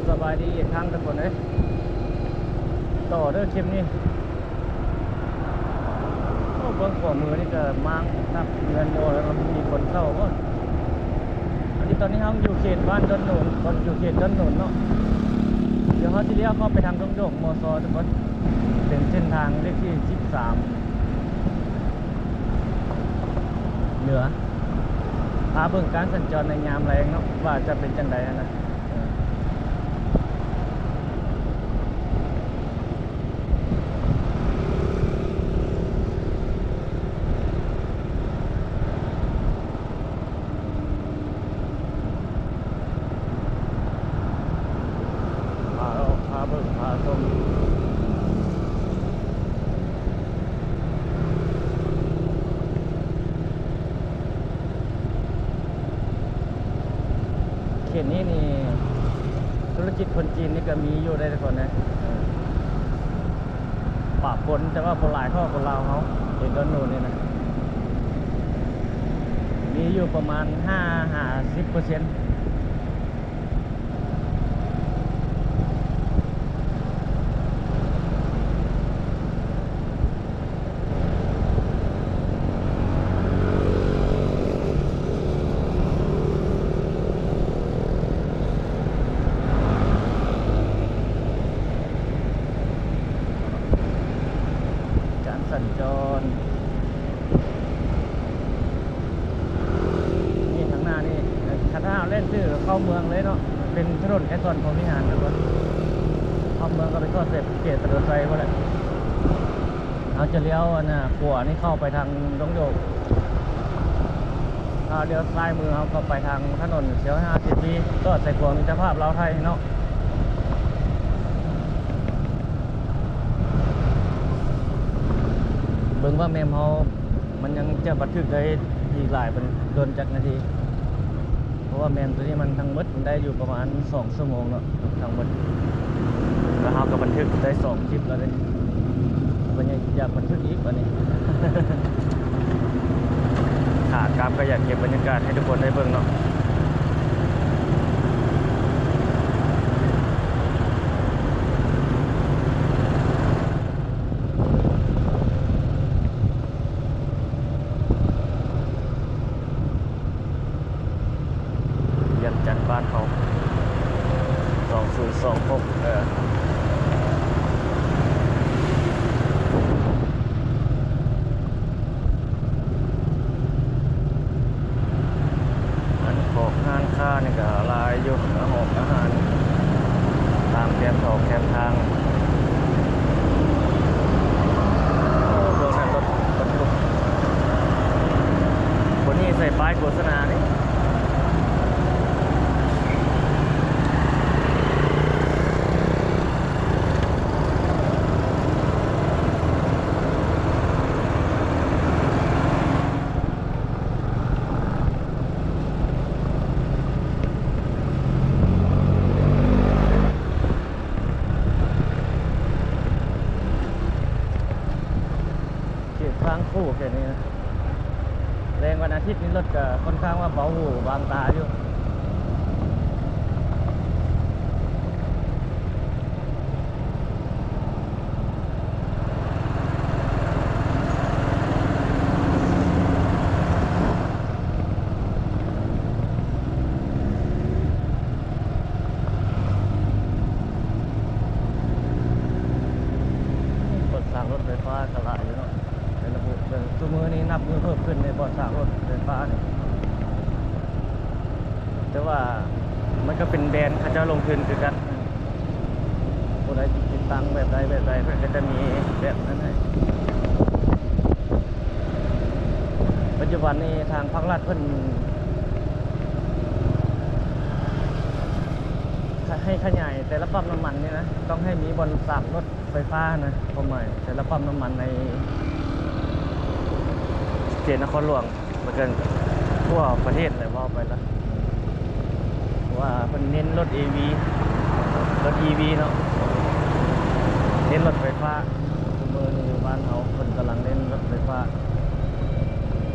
ສະບາຍດີອີກຄັ້ງທຸກຄົນເອີຍ ຕໍ່ເດີຄລິບນີ້. ໂອ້ ເບິ່ງຂວາມືນີ້ກໍມ້າງທັບເຮືອນຢູ່ ແລ້ວກໍມີຄົນເຊົ່າບໍ່. ອັນນີ້ຕອນນີ້ເຮົາຢູ່ເຂດບ້ານດອນໂໜນ ຢູ່ເຂດດອນໂໜນເນາະ. ດຽວເຮົາຊິລ້ຽວເຂົ້າໄປທາງດົງໂດກ ມຊ ທຸກຄົນ. ເປັນເສັ້ນທາງເລກທີສິບສາມເໜືອ. ພາເບິ່ງການສັນຈອນໃນຍາມແລງເນາະ ວ່າຈະເປັນຈັ່ງໃດຫັ້ນນະ. ພາເລາະ ພາເບິ່ງ ພາຊົມ. ເຂດນີ້ນີ້ ທຸລະກິດຄົນຈີນນີ້ກໍມີຢູ່ໄດ໋ທຸກຄົນເອີຍ. ປະປົນ ແຕ່ວ່າບໍ່ຫຼາຍເທົ່າຄົນລາວເຮົາ. ເຂດດອນໂໜນນີ້ນະ ມີຢູ່ປະມານຫ້າຫາສິບເປີເຊັນ. ການສັນຈອນ ນີ້ທາງໜ້ານີ້ ຄັນຖ້າເຮົາແລ່ນຊື່ເຂົ້າເມືອງເລີຍເນາະ ເປັນຖະໜົນໄກສອນພົມວິຫານທຸກຄົນ. ເຂົ້າເມືອງກໍໄປຮອດເຂດສະເຫຼີມໄຊພຸ້ນແຫຼະ. ເຮົາຈະລ້ຽວອັນນ່າ ຂວານີ້ເຂົ້າໄປທາງດົງໂດກ. ຖ້າລ້ຽວຊ້າຍມືເຮົາກໍໄປທາງຖະໜົນເຊຍຫ້າສິບປີ ກໍໃສ່ຂົວມິດຕະພາບລາວໄທເນາະ. ເບິ່ງວ່າແມມເຮົາ ມັນຍັງຈະບັນທຶກໄດ້ອີກຫຼາຍເປັນດົນຈັກນາທີ ເພາະວ່າແມມໂຕນີ້ມັນທັງໝົດໄດ້ຢູ່ປະມານສອງຊົ່ວໂມງເນາະ ທັງໝົດ. ແລ້ວເຮົາກໍບັນທຶກໄດ້ສອງຄລິບແລ້ວເດ້ ກໍຍັງຢາກບັນທຶກອີກບາດນີ້. ຂາກັບກໍຢາກເກັບບັນຍາກາດໃຫ້ທຸກຄົນໄດ້ເບິ່ງເນາະ. ວຽງຈັນບ້ານເຮົາ ສອງສູນສອງຫົກ ເອີ ຮ້ານຂອງຮ້ານຄ້ານີ້ກໍຫຼາຍຢູ່ ຮ້ານອາຫານຕາມແຄມສອງແຄມທາງ. ໂອ້ ເບິ່ງນັ້ນລົດບັນທຸກ ຄົນນີ້ໃສ່ປ້າຍໂຄສະນາເດ້. ເຂດທາງຄູ່ແບບນີ້ນະ ແລງວັນອາທິດນີ້ລົດກໍຄ່ອນຂ້າງວ່າເບົາຫູບາງຕາຢູ່. ບ່ອນສ້າງລົດໄຟຟ້າກໍຫຼາຍຢູ່ເນາະ ແຕ່ລະມື້ ແຕ່ລະມື້ນີ້ນັບມື້ເພີ່ມຂຶ້ນໃນບ່ອນສ້າງລົດໄຟຟ້ານີ້. ແຕ່ວ່າມັນກໍເປັນແບຣນເຂົາເຈົ້າລົງທຶນຄືກັນ ຜູ້ໃດຊິຕິດຕັ້ງແບບໃດແບບໃດ ເພິ່ນກໍຈະມີແບບນັ້ນໃຫ້. ປັດຈຸບັນນີ້ທາງພາກລັດເພິ່ນໃຫ້ຂະຫຍາຍແຕ່ລະປ້ຳນ້ຳມັນນີ້ນະ ຕ້ອງໃຫ້ມີບ່ອນສາມລົດໄຟຟ້ານະ ຄວາມໝາຍແຕ່ລະປ້ຳນ້ຳມັນໃນເຂດນະຄອນຫຼວງ ແລ້ວກໍທົ່ວປະເທດແຫຼະ ເວົ້າໄປລະ ເພາະວ່າເພິ່ນເນັ້ນລົດອີວີ ລົດອີວີເນາະ ເນັ້ນລົດໄຟຟ້າ. ທຸກມື້ນີ້ບ້ານເຮົາເພິ່ນກຳລັງເນັ້ນລົດໄຟຟ້າ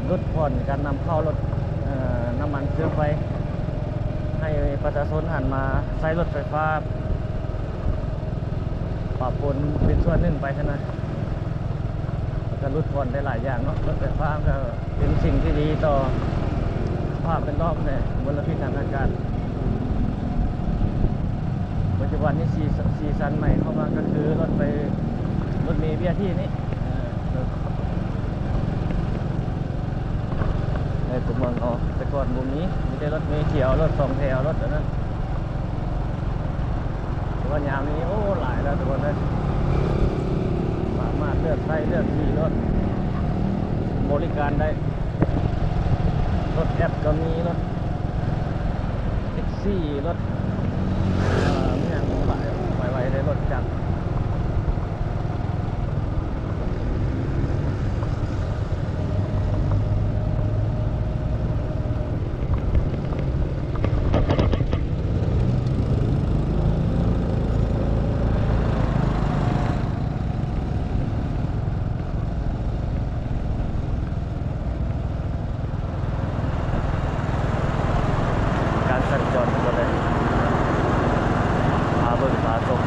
ຫຼຸດຜ່ອນການນຳເຂົ້າລົດ ເອີ ນ້ຳມັນເຊື້ອໄຟ ໃຫ້ ປະຊາຊົນຫັນມາໃຊ້ລົດໄຟຟ້າປະປົນເປັນສ່ວນໜຶ່ງໄປຫັ້ນນະ ກະຫຼຸດຜ່ອນໄດ້ຫຼາຍຢ່າງເນາະ. ລົດໄຟຟ້າກະເປັນສິ່ງທີ່ດີຕໍ່ສະພາບແວດລ້ອມ ແລະ ມົນລະພິດທາງອາກາດ. ປັດຈຸບັນນີ້ ສີ ສີສັນໃໝ່ເຂົ້າມາກະຄືລົດໄຟ ລົດເມເບຍທີນີ້ ເອີ ໃນຕົວເມືອງເນາະ ແຕ່ກ່ອນບໍ່ມີ ມີແຕ່ລົດເມຂຽວ ລົດສອງແຖວ ລົດອັນນັ້ນ. ແຕ່ວ່າຍາມນີ້ ໂອ້ ຫຼາຍແລ້ວທຸກຄົນເອີຍ ສາມາດເລືອກໃຊ້ເລືອກຂີ່ລົດບໍລິການໄດ້ ລົດແອັບກະມີ ລົດແທັກຊີ ລົດ ເອີ ມີຫຍັງຫຼາຍ ໄວໆເດ້ ລົດຈັກ. ການສັນຈອນກໍໄດ້ ພາເບິ່ງພາຊົມ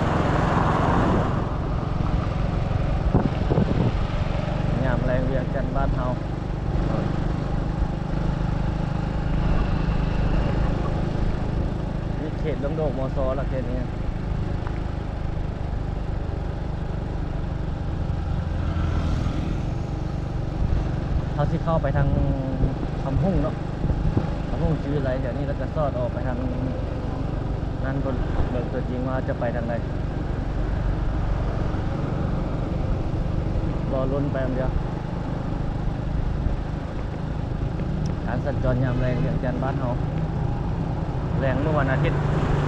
ຍາມແລງວຽງຈັນບ້ານເຮົາ ນີ້ເຂດດົງໂດກ ມຊ ລະເຂດນີ້. ເຮົາຊິເຂົ້າໄປທາງຄຳຮຸ່ງເນາະ ຄຳຮຸ່ງ ສີວິໄລ ແຖວນີ້ ແລ້ວກະສອດອອກໄປທາງນັ້ນ ເບິ່ງ ເບິ່ງຕົວຈິງວ່າຈະໄປທາງໃດ. ລໍລຸ້ນໄປນຳດຽວ. ການສັນຈອນຍາມແລງວຽງຈັນບ້ານເຮົາ ແລງມື້ວັນອາທິດ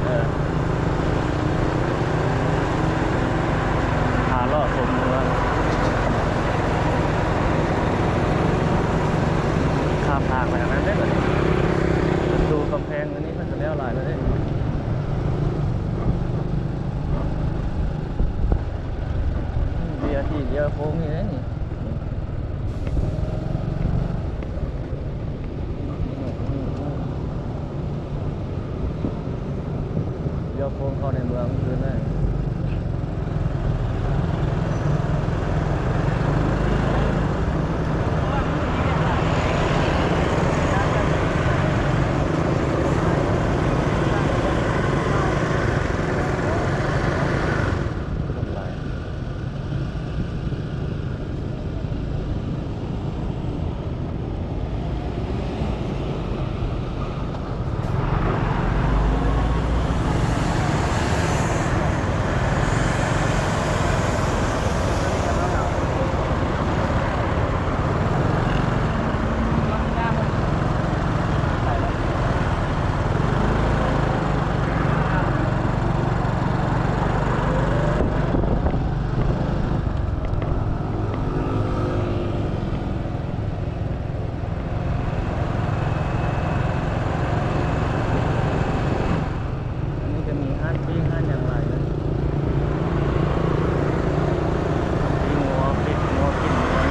ເອີ ພາເລາະຊົມເມືອງ ຂ້າມທາງໄປທາງນັ້ນເດ້ ປະຕູກຳແພງອັນນີ້ເພິ່ນກະແລ້ວຫຼາຍແລ້ວເດ້. ເບຍທີ ເບຍໂຄ້ງນີ້ເດ້ນີ້. ລ້ຽວໂຄ້ງເຂົ້າໃນເມືອງຄືນເລີຍ. ຄົນຫຼາຍ. ອັນນີ້ກະມີຮ້ານປີ້ງຮ້ານຫຍັງຫຼາຍເລີຍ ປີ້ງງົວ ປີ້ງງົວ ປີ້ງງົວ.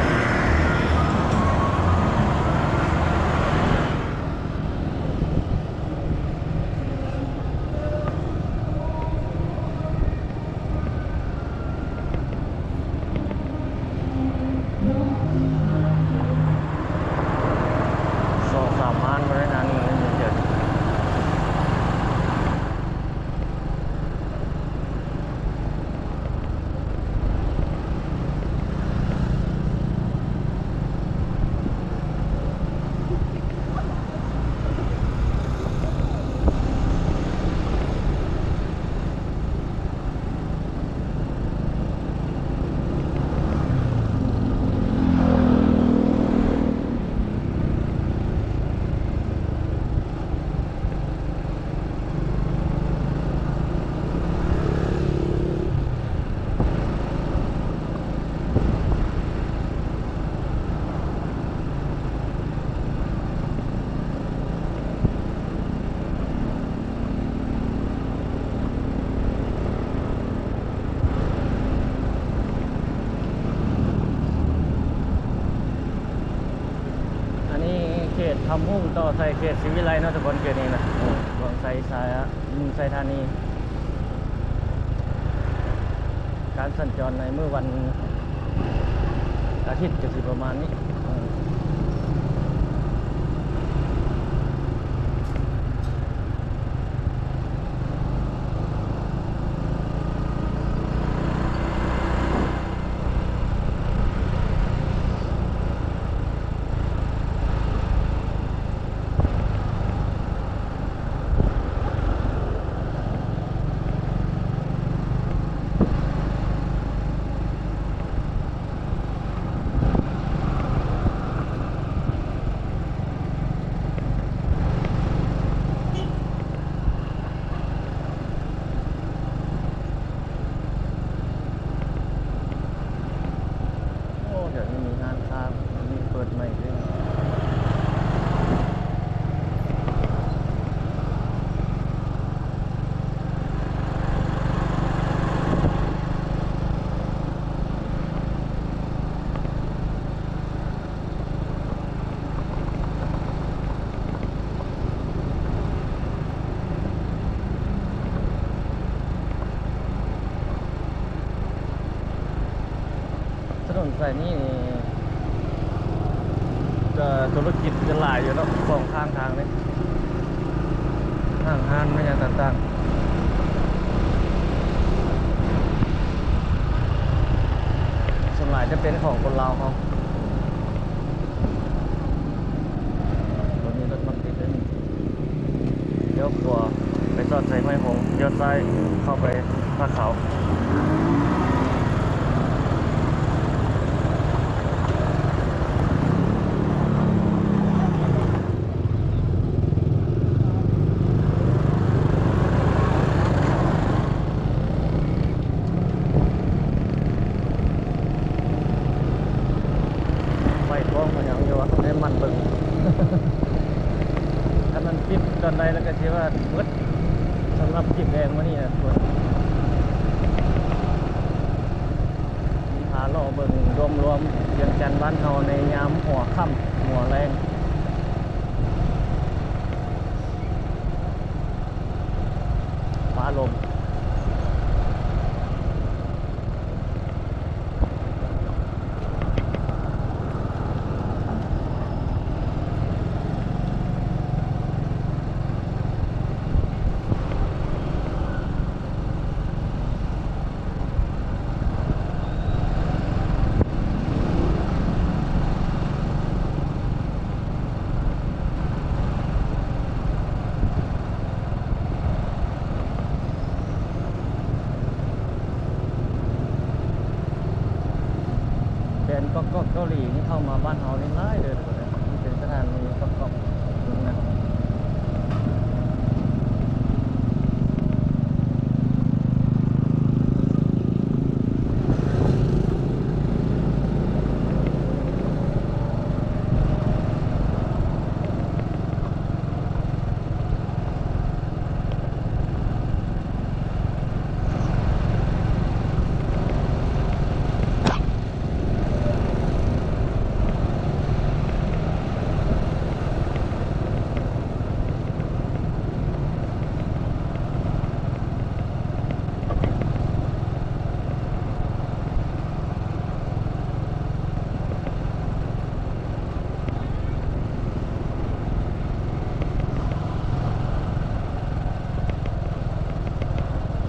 ສອງສາມຮ້ານບໍ່ໄດ້ນານນີ້ ເຫັນເດີ. ອັນນີ້ເຂດຄຳຮຸ່ງຕໍ່ໃສ່ເຂດສີວິໄລເນາະທຸກຄົນ ເຂດນີ້ນະ ເມືອງໄຊ ສາຍເມືອງໄຊທານີ. ການສັນຈອນໃນມື້ວັນອາທິດກໍຊິປະມານນີ້. ໂອ້ ດຽວນີ້ມີຮ້ານຄ້າ ມີເປີດໃໝ່ເດ້. ຖະໜົນສາຍນີ້ນີ້ ກໍທຸລະກິດຈະຫຼາຍຢູ່ເນາະ ສອງຂ້າງທາງນີ້ ຫ້າງຮ້ານແມ່ນຫຍັງຕ່າງໆ ສ່ວນຫຼາຍຈະເປັນຂອງຄົນລາວເຮົາ. ໂຕນີ້ລົດມັກຕິດເດ້ນີ້ ລ້ຽວຂວາໄປຈອດໃສ່ຫ້ວຍຫົງ, ລ້ຽວຊ້າຍເຂົ້າໄປຜາຂາວ. ໄຟກ້ອງມັນຍັງຢູ່ວ່າ ໃຫ້ໝັ່ນເບິ່ງ ຄັນມັນປິດຕອນໃດແລ້ວກໍຊິວ່າໝົດ ສຳລັບຄລິບແລງມື້ນີ້ນະທຸກຄົນ. ພາເລາະເບິ່ງລວມໆວຽງຈັນບ້ານເຮົາໃນຍາມຫົວຄ່ຳຫົວແລງ. ຟ້າລົມ. ແບນກອກໆເກົາຫຼີນີ້ເຂົ້າມາບ້ານເຮົານີ້ຫຼາຍເດີ ເປັນສະຖານີກອກໆນະ.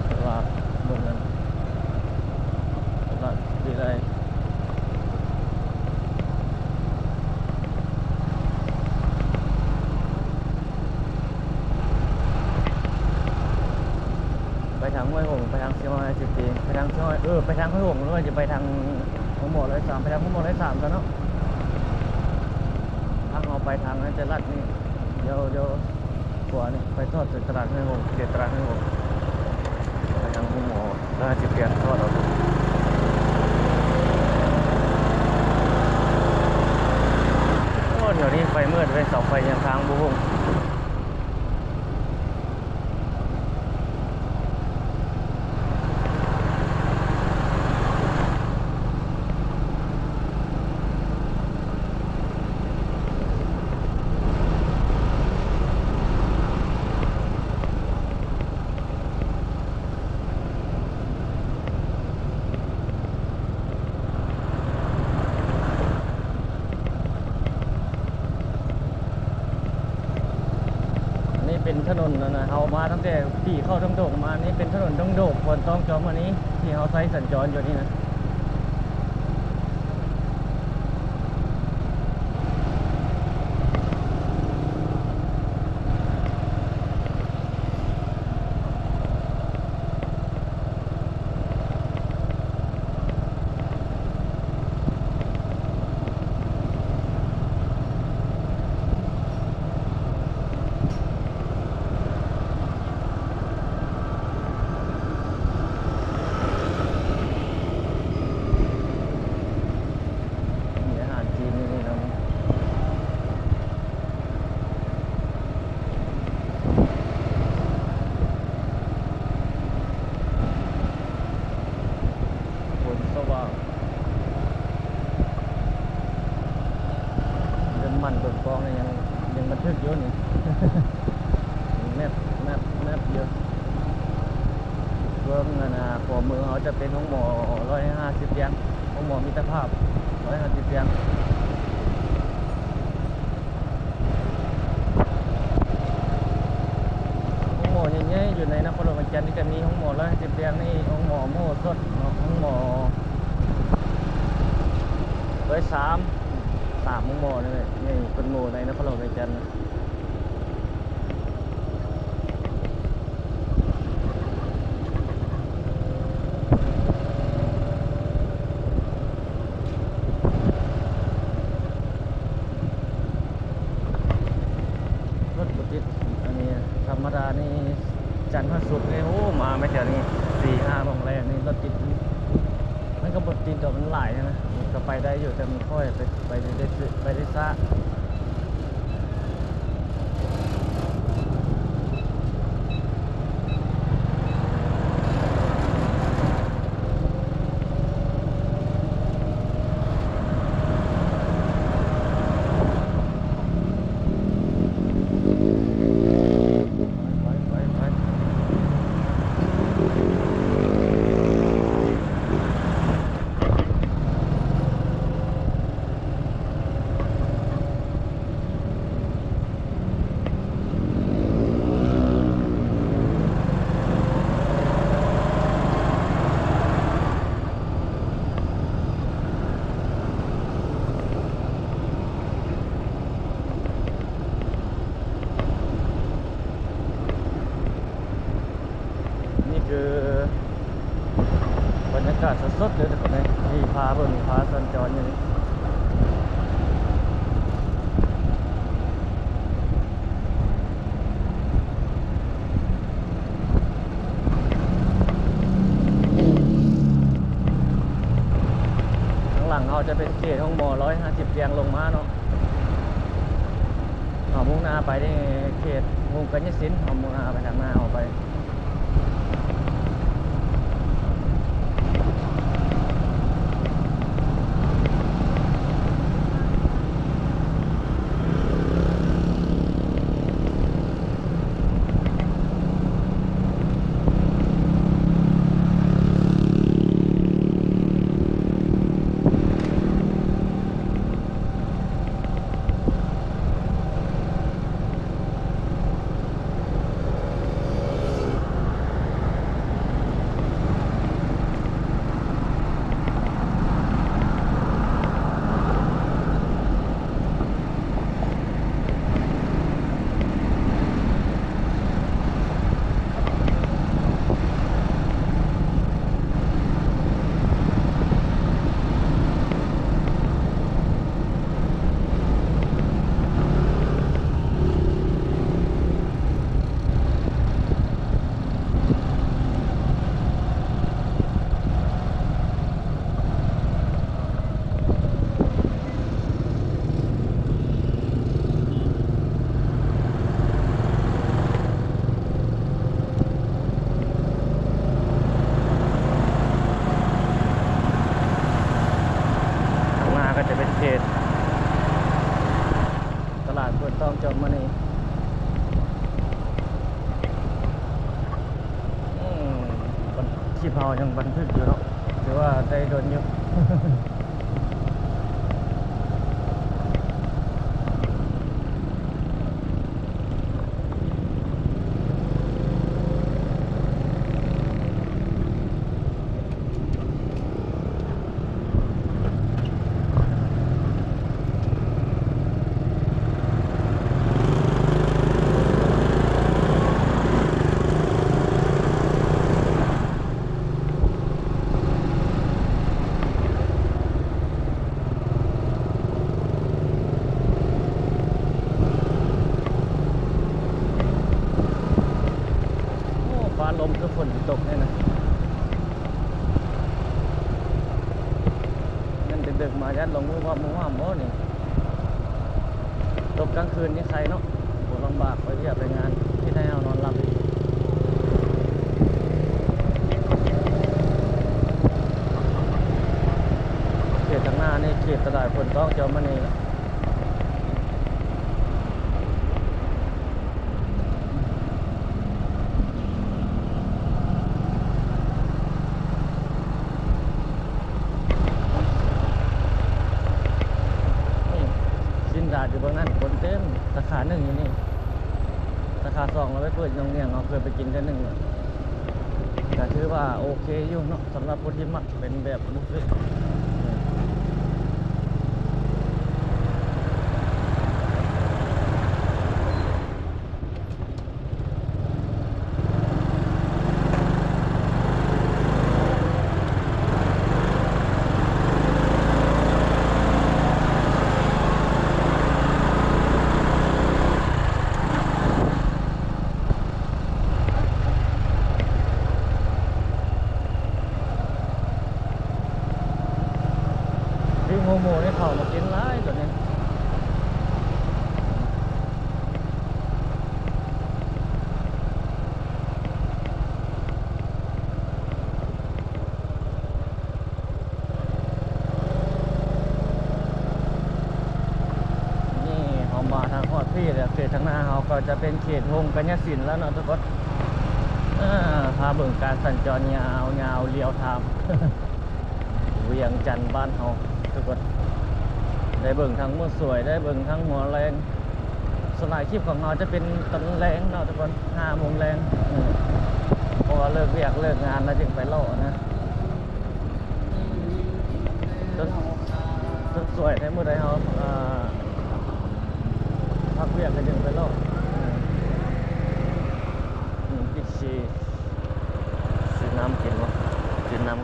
ຕະຫຼາດເມືອງນັ້ນ ຕະຫຼາດວິໄລ ໄປທາງຫ້ວຍຫົງ ໄປທາງຊຽງຮາຍ ໄປທາງຊຽງຮາຍ ເອີ ໄປທາງຫ້ວຍຫົງ ຫຼືວ່າຈະໄປທາງໂຮງໝໍຮ້ອຍສາມ ໄປທາງໂຮງໝໍຮ້ອຍສາມຊະເນາະ. ທາງເຮົາໄປທາງນັ້ນຈະລັດນີ້ ດຽວ ດຽວ ຂວານີ້ ໄປຈອດໃສ່ຕະຫຼາດຫ້ວຍຫົງ ເຂດຕະຫຼາດຫ້ວຍຫົງ ໄປທາງໂຮງໝໍ ແລ້ວຊິປ່ຽນຈອດເອົາ. ໂອ້ ແຖວນີ້ໄຟມືດເວີຍ ເສົາໄຟຍັງຄ້າງບໍ່ຮູ້. ນັ້ນນະ ເຮົາມາຕັ້ງແຕ່ປີ້ເຂົ້າດົງໂດກມາ ນີ້ເປັນຖະໜົນດົງໂດກ ຄວນຕ້ອງຈອມອັນນີ້ ທີ່ເຮົາໃຊ້ສັນຈອນຢູ່ນີ້ນະ. ມີອາຫານຈີນຢູ່ນີ້ເນາະ. ໂພນສະຫວ່າງ ເບິ່ງມັນເບິ່ງກອງນີ້ ຍັງ ຍັງບັນທຶກຢູ່ນີ້ ແມັບ ແມັບ ແມັບຢູ່. ເບື້ອງ ອັນນ່າ ຂວາມືເຮົາຈະເປັນໂຮງໝໍຮ້ອຍຫ້າສິບຕຽງ ໂຮງໝໍມິດຕະພາບຮ້ອຍຫ້າສິບຕຽງ. ໂຮງໝໍໃຫຍ່ໆ ຢູ່ໃນນະຄອນຫຼວງວຽງຈັນນີ້ ຈະມີໂຮງໝໍຮ້ອຍຫ້າສິບຕຽງນີ້ ໂຮງໝໍມະໂຫສົດເນາະ ໂຮງໝໍຮ້ອຍສາມ ສາມໂຮງໝໍນີ້ແຫຼະ ໃຫຍ່ເປັນໂມໃນນະຄອນຫຼວງວຽງຈັນ. ລົດບໍ່ຕິດ ອັນນີ້ທຳມະດານີ້ ຈັນທະສຸກນີ້ ໂອ້ ມາແມ່ນແຖວນີ້ ສີ່ຫ້າໂມງແລງນີ້ລົດຕິດ. ມັນກໍບໍ່ຕິດດອກ ມັນຫຼາຍນະ ກໍໄປໄດ້ຢູ່ ແຕ່ມັນຄ່ອຍ ໄປ ໄປໄດ້ ໄປໄດ້ຊ້າ. ໄປ ໄປ ໄປ ໄປ. ນີ້ຄືບັນຍາກາດສົດໆເດີທຸກຄົນເອີຍ ທີ່ພາເບິ່ງ ພາສັນຈອນຢູ່ນີ້. ຂ້າງຫຼັງເຮົາຈະເປັນເຂດໂຮງໝໍຮ້ອຍຫ້າສິບຕຽງລົງມາເນາະ. ເຮົາມຸ່ງໜ້າໄປເຂດວົງກາຍະສິນ ເຮົາມຸ່ງໜ້າໄປທາງໜ້າເຮົາໄປ. ຂ້າງໜ້າກໍຈະເປັນເຂດຕະຫຼາດເປີດຕ້ອງຈອມມະນີ. ອືມ ຄລິບເຮົາຍັງບັນທຶກຢູ່ເນາະ ຖືວ່າໄດ້ດົນຢູ່. ເ ຟ້າລົມຄືຝົນຊິຕົກນີ້ນະ. ແມ່ນດຶກໆມາຢ້ານລົມວາບໆບໍ່ນີ້. ຕົກກາງຄືນນີ້ໄຄເນາະ, ບໍ່ລຳບາກໄປວຽກໄປງານ, ເຮັດໃຫ້ເຮົານອນຫຼັບອີກ. ເຂດທາງໜ້ານີ້ເຂດຕະຫຼາດຄົນຕ້ອງຈອມມະນີ. ນີ້ ຊິນດາດຢູ່ເບື້ອງນັ້ນຄົນເຕັມ, ສາຂາໜຶ່ງຢູ່ນີ້, ສາຂາສອງເຮົາໄປເປີດຢູ່ໜອງໜຽງ, ເຮົາເຄີຍໄປກິນເທື່ອໜຶ່ງແລ້ວ. ກະຖືວ່າໂອເຄຢູ່ເນາະ ສຳລັບຜູ້ທີ່ມັກເປັນແບບບຸບເຟ. ທີ່ໂມໂມນີ້ເຂົາມາກິນຫຼາຍຕົວນີ້. ນີ້ເຮົາມາທາງຮອດພີ້ແລ້ວ, ເຂດທາງໜ້າເຮົາກໍຈະເປັນເຂດໂຮງກາຍະສິນແລ້ວເນາະທຸກຄົນ. ອາ ພາເບິ່ງການສັນຈອນຍາວໆລຽວທາງ ວຽງຈັນບ້ານເຮົາທຸກຄົນ, ໄດ້ເບິ່ງທັງມື້ສວຍ ໄດ້ເບິ່ງທັງຫົວແລງ. ສ່ວນຫຼາຍຄລິບຂອງເຮົາຈະເປັນຕອນແລງເນາະທຸກຄົນ, ຫ້າໂມງແລງ ເພາະວ່າເລີກວຽກເລີກງານແລ້ວຈຶ່ງໄປເລາະນະ. ຈົນ ຈົນສວຍໃນມື້ໃດເຮົາ ເອີ ພັກວຽກກໍຈຶ່ງໄປເລາະ. ເອີ ນີ້ ບີກຊີ ຊື້ນ້ຳກິນບໍ່? ຊື້ນ້ຳ.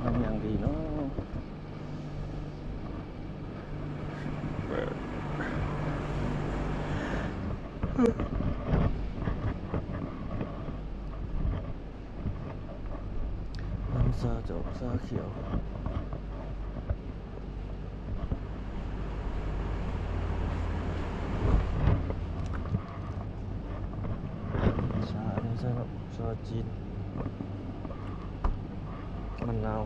ນ້ຳຫຍັງດີເນາະ? ນ້ຳຊາຈອກຊາຂຽວ. ຊາອັນນີ້ຊາເນາະ, ຊາຈີນ ມະນາວ.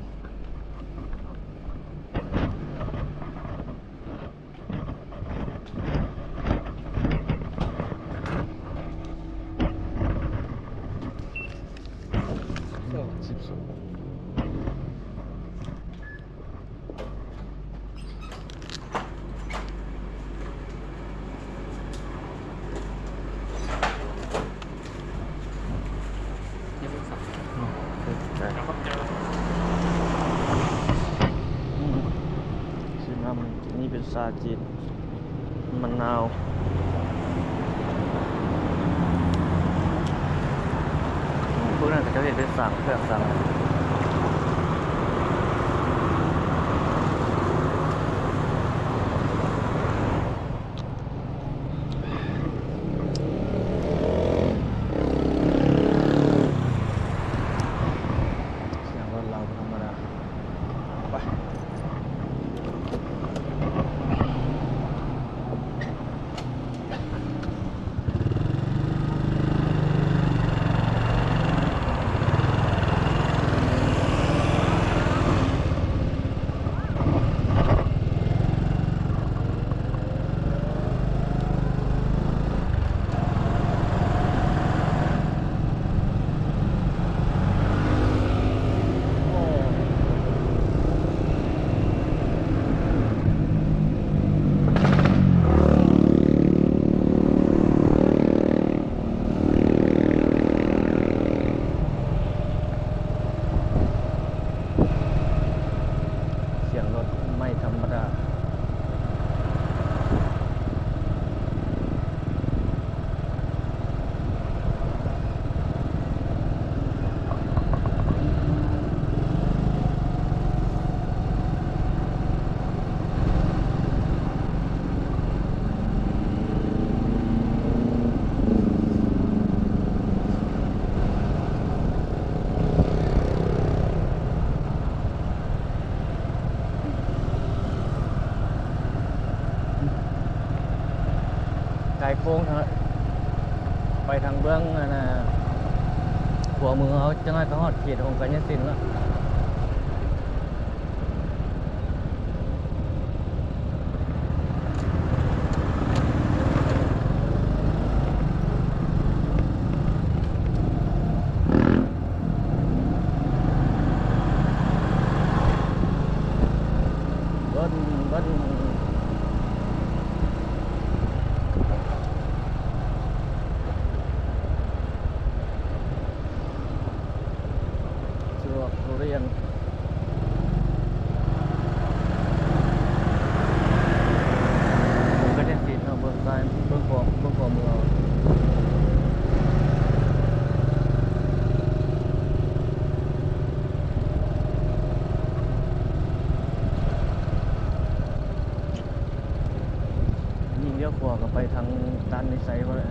ຊື້ນ້ຳ ນີ້ເປັນຊາຈີນ ມະນາວ. ພວກນັ້ນເຂົາເຈົ້າເຮັດເປັນສັງ ເຄື່ອງສັງ. ສຽງລົດລາວບໍ່ທຳມະດາ. ໄປ. ອືມ ເປັນ ທຳມະດາ. ກາຍໂຄ້ງທາງ ໄປທາງເບື້ອງ ອັນນ່າ ຂວາມືເຮົາ ຈັກໜ້ອຍກໍຮອດເຂດອົງການຍະສິນແລ້ວ. ເບິ່ງ ເບິ່ງ ສວກທຸລຽນ ເບິ່ງກະເຈັດສິບເນາະ ເບິ່ງຊ້າຍ ເບິ່ງຂວາ ເບິ່ງຂວາມືເຮົາ. ຍິ່ງລ້ຽວຂວາກໍໄປທາງດ່ານນິໄຊພຸ້ນແຫຼະ.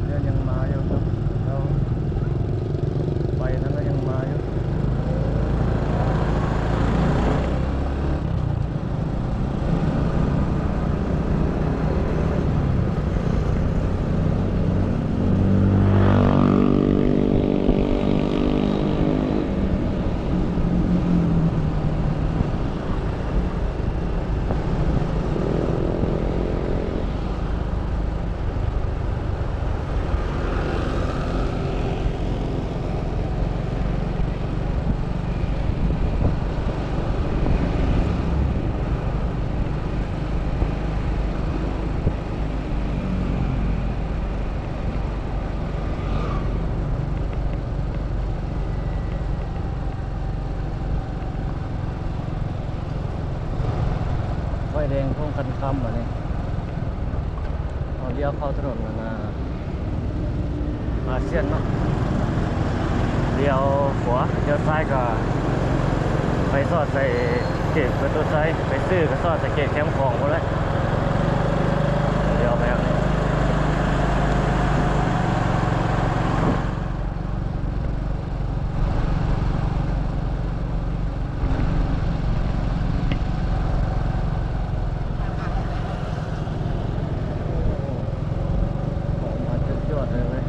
ເຮືອນຍັງມາຢູ່ເນາະ ເຮົາໄປທາງນັ້ນຍັງມາຢູ່. ໄຟແດງໂຄ້ງກັນຂ້າມບາດນີ້ ເຮົາລ້ຽວເຂົ້າຖະໜົນອັນນ່າ ອາຊຽນເນາະ ລ້ຽວຂວາ ລ້ຽວຊ້າຍກໍໄປສອດໃສ່ເຂດປະຕູໄຊ ໄປຊື້ກໍສອດໃສ່ເຂດແຄມຂອງພຸ້ນແຫຼະ ລ້ຽວໄປ. ອອກມາຈວດໆເລີຍເວີຍ.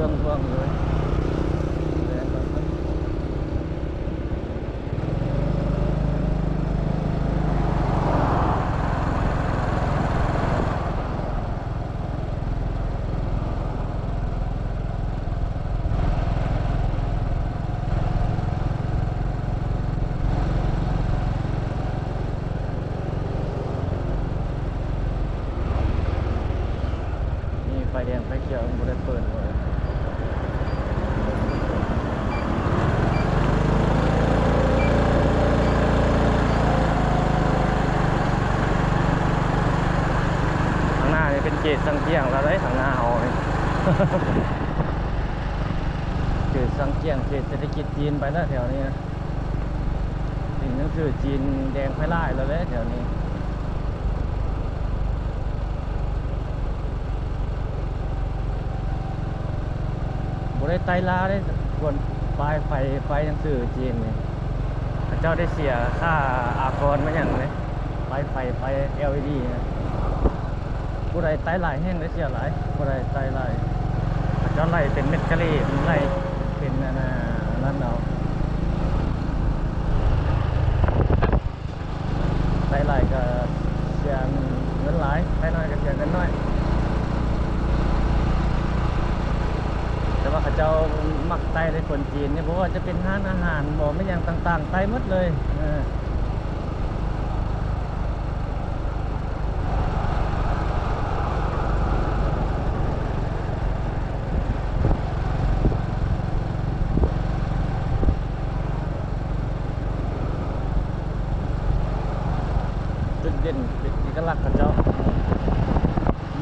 ເຄື່ອງພວງເລີຍ. ມີໄຟແດງໄຟຂຽວ ບໍ່ໄດ້ເປີດເລີຍ. ຂ້າງໜ້ານີ້ເປັນເຂດຊາງຈຽງແລ້ວເດ້ ຂ້າງໜ້າເຮົານີ້ ເຂດຊາງຈຽງ ເຂດເສດຖະກິດຈີນໄປແລ້ວແຖວນີ້ນະ. ເຫັນໜັງສືຈີນແດງໄຟຫຼາຍແລ້ວເດ້ແຖວນີ້. ບໍ່ໄດ້ໄຕ້ລາເດ້ ຄວນປ້າຍໄຟ ປ້າຍໜັງສືຈີນນີ້ ເຂົາເຈົ້າໄດ້ເສຍຄ່າອາກອນມາຫຍັງເດ້ ປ້າຍໄຟ ໄຟ ແອລອີດີ ນະ. ຜູ້ໃດໄຕ້ຫຼາຍແຮງໄດ້ເສຍຫຼາຍ ຜູ້ໃດໄຕ້ຫຼາຍ ເຂົາເຈົ້າໄລ່ເປັນເມັດກາເຣ ໄລ່ເປັນອັນນັ້ນເອົາ. ໄຕ້ຫຼາຍກໍເສຍເງິນຫຼາຍ ໄຕ້ໜ້ອຍກໍເສຍເງິນໜ້ອຍ. ແຕ່ວ່າເຂົາເຈົ້າມັກໄຕ້ເດ້ ຄົນຈີນນີ້ ບໍ່ວ່າຈະເປັນຮ້ານອາຫານບໍ ແມ່ນຫຍັງຕ່າງໆ ໄຕ້ໝົດເລີຍ. ເອີ ຈຸດເດັ່ນເປັນເອກະລັກເຂົາເຈົ້າ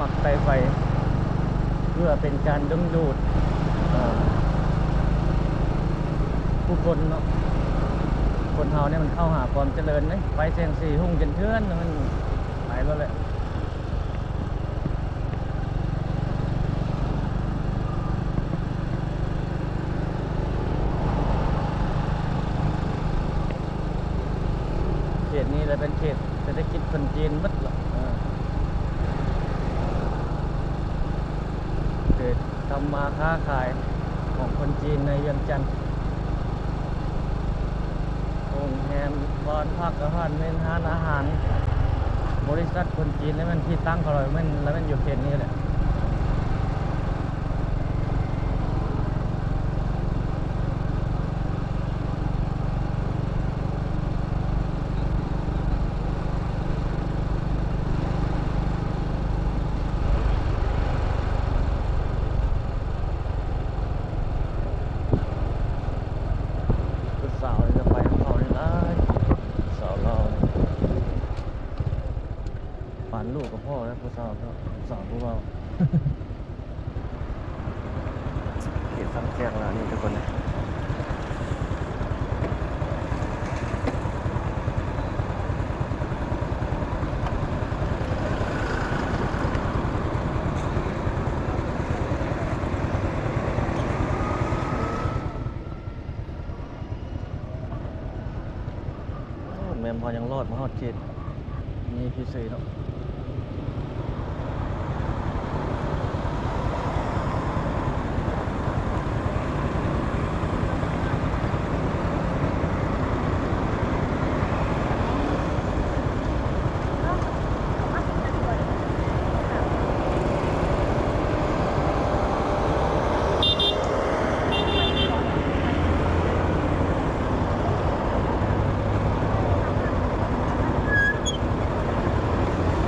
ມັກໄຕ້ໄຟ ເພື່ອເປັນການດຶງດູດ ເອີ ຜູ້ຄົນເນາະ. ຄົນເຮົານີ້ມັນເຂົ້າຫາຄວາມຈະເລີນເດ້ ໄຟແສງສີຮຸ່ງຈົນເຖື່ອນ ມັນໄປແລ້ວແຫຼະ. ເຂດນີ້ລະເປັນເຂດເສດຖະກິດຄົນຈີນໝົດລະ ເອີ ເຂດທຳມາຄ້າຂາຍຂອງຄົນຈີນໃນວຽງຈັນ. ໂຮງແຮມ ບ່ອນພັກອາຫານ ແມ່ນຮ້ານອາຫານ ບໍລິສັດຄົນຈີນ ລະແມ່ນທີ່ຕັ້ງເຂົາລະແມ່ນ ລະແມ່ນຢູ່ເຂດນີ້ແຫຼະ. ຜູ້ສາວນີ້ລະໄປນຳເຂົານີ້ຫຼາຍ ຜູ້ສາວລາວນີ້ ປານລູກກໍພໍແລ້ວ ຜູ້ສາວເນາະ ຜູ້ສາວຜູ້ເວົ້າ. ເຂດຊາງແຈງລະນີ້ທຸກຄົນ. ໂອ້ ແມ່ນພໍຍັງລອດມາຮອດເຂດນີ້ເສຍເນາະ. ໂ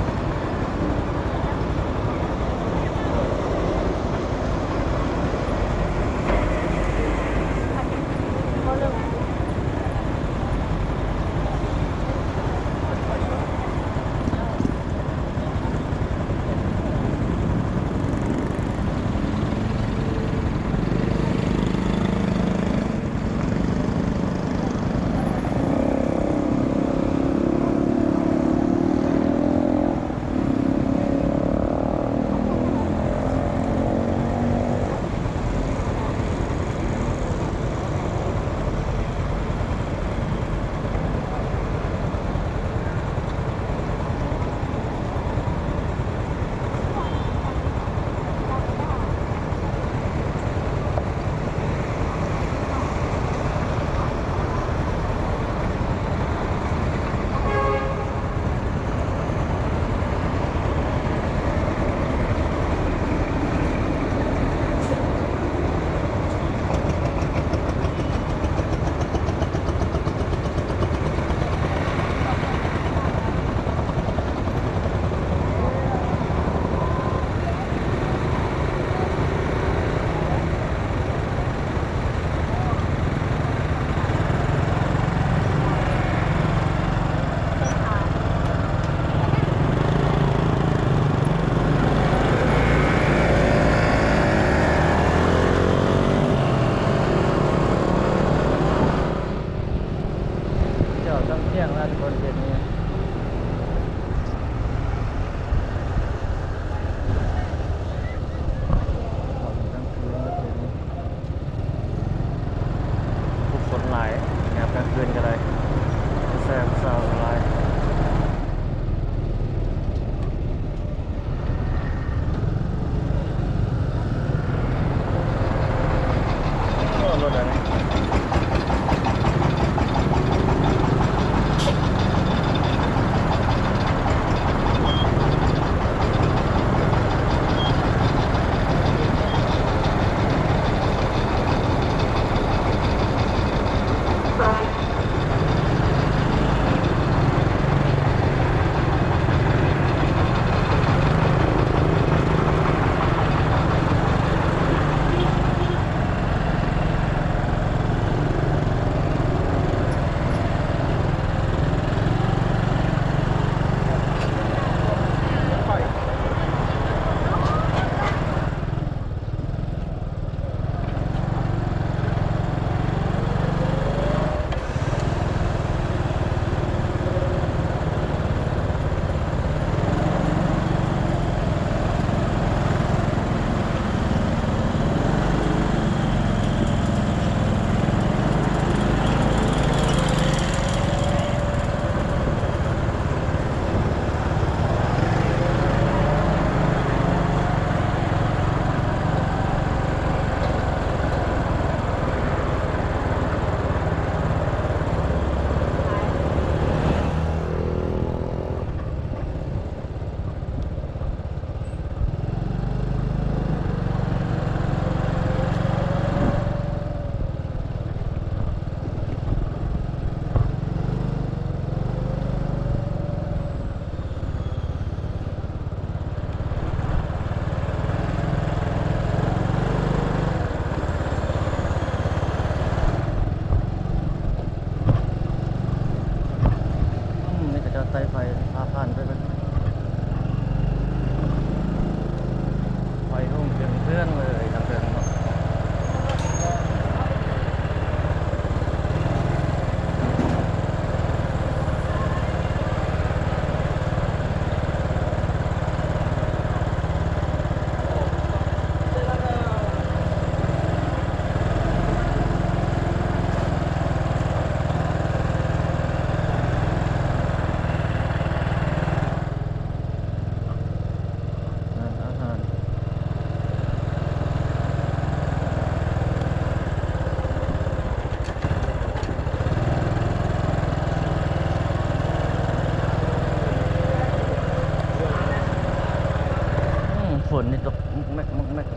ນີ້ຕົກແມັກໆ ແມັກໆ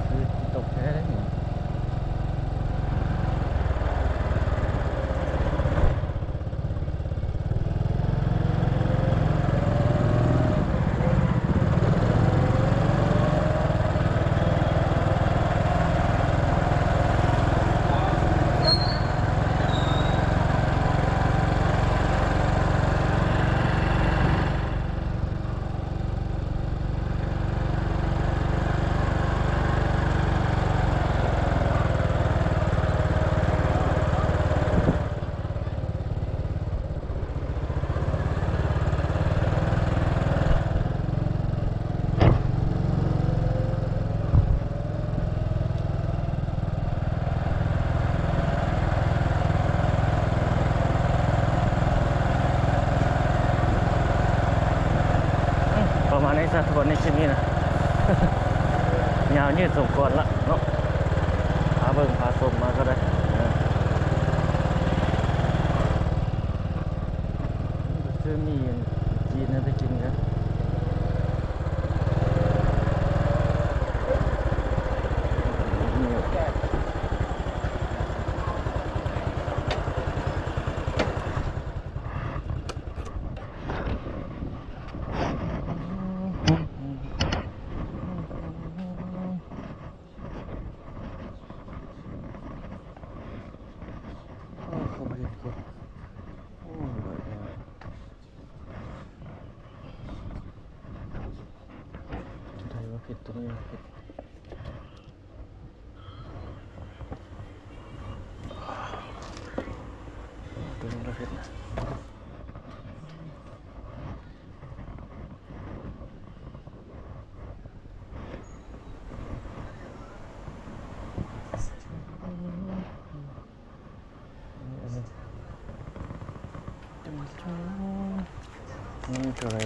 ຄືຕົກແທ້ເດ້ນີ້. ປະມານນີ້ຊະ ທຸກຄົນ ໃນຄລິບນີ້ນະ ຍາວຍືດສົມຄວນລະເນາະ ພາເບິ່ງພາຊົມມາກໍໄດ້. ຊື້ໝີ່ຈີນໃຫ້ໄປກິນເດີ. ໂອ້ ບໍ່ເຫັນຄົນ. ໂອ້ຍ ໄດ້ວ່າຜິດ ຕົວນີ້ວ່າຜິດ ຕົວນີ້ວ່າຜິດ. ອັນນີ້ເທົ່າໃດ?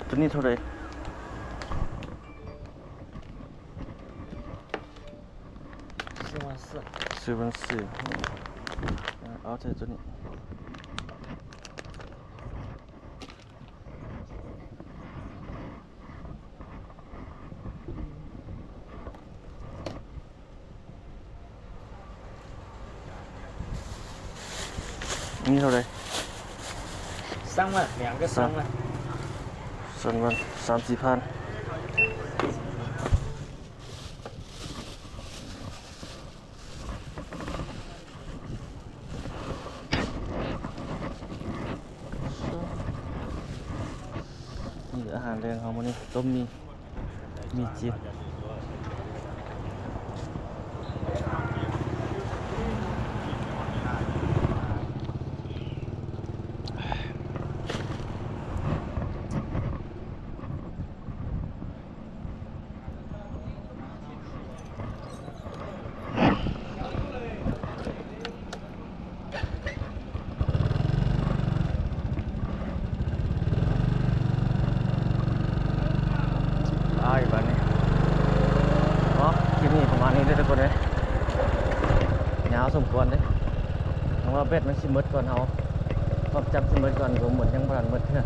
ຕົວນີ້ເທົ່າໃດ? ສີ່ພັນສີ່ ເອົາແຕ່ຕົວນີ້. ນີ້ເທົ່າໃດ? ສັ່ງມາ ແມ່ນກໍສັ່ງມາ ສາມພັນ ສາມສີ່ພັນ. ນີ້ອາຫານແລງເຮົາມື້ນີ້ ຕົ້ມໝີ່ ໝີ່ຈີນ. ອ້າຍ ບາດນີ້ ເນາະ ຄລິບນີ້ປະມານນີ້ເດີທຸກຄົນເອີຍ ຍາວສົມຄວນເດ້ ຫວັງວ່າແບັດມັນຊິໝົດກ່ອນເຮົາ ຄວາມຈຳຊິໝົດກ່ອນ ບໍ່ໝົດ ຍັງບໍ່ທັນໝົດເທື່ອ.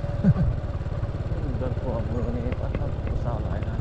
ເບິ່ງພວກມື້ນີ້ ປາດ ຜູ້ສາວຫຼາຍນະ.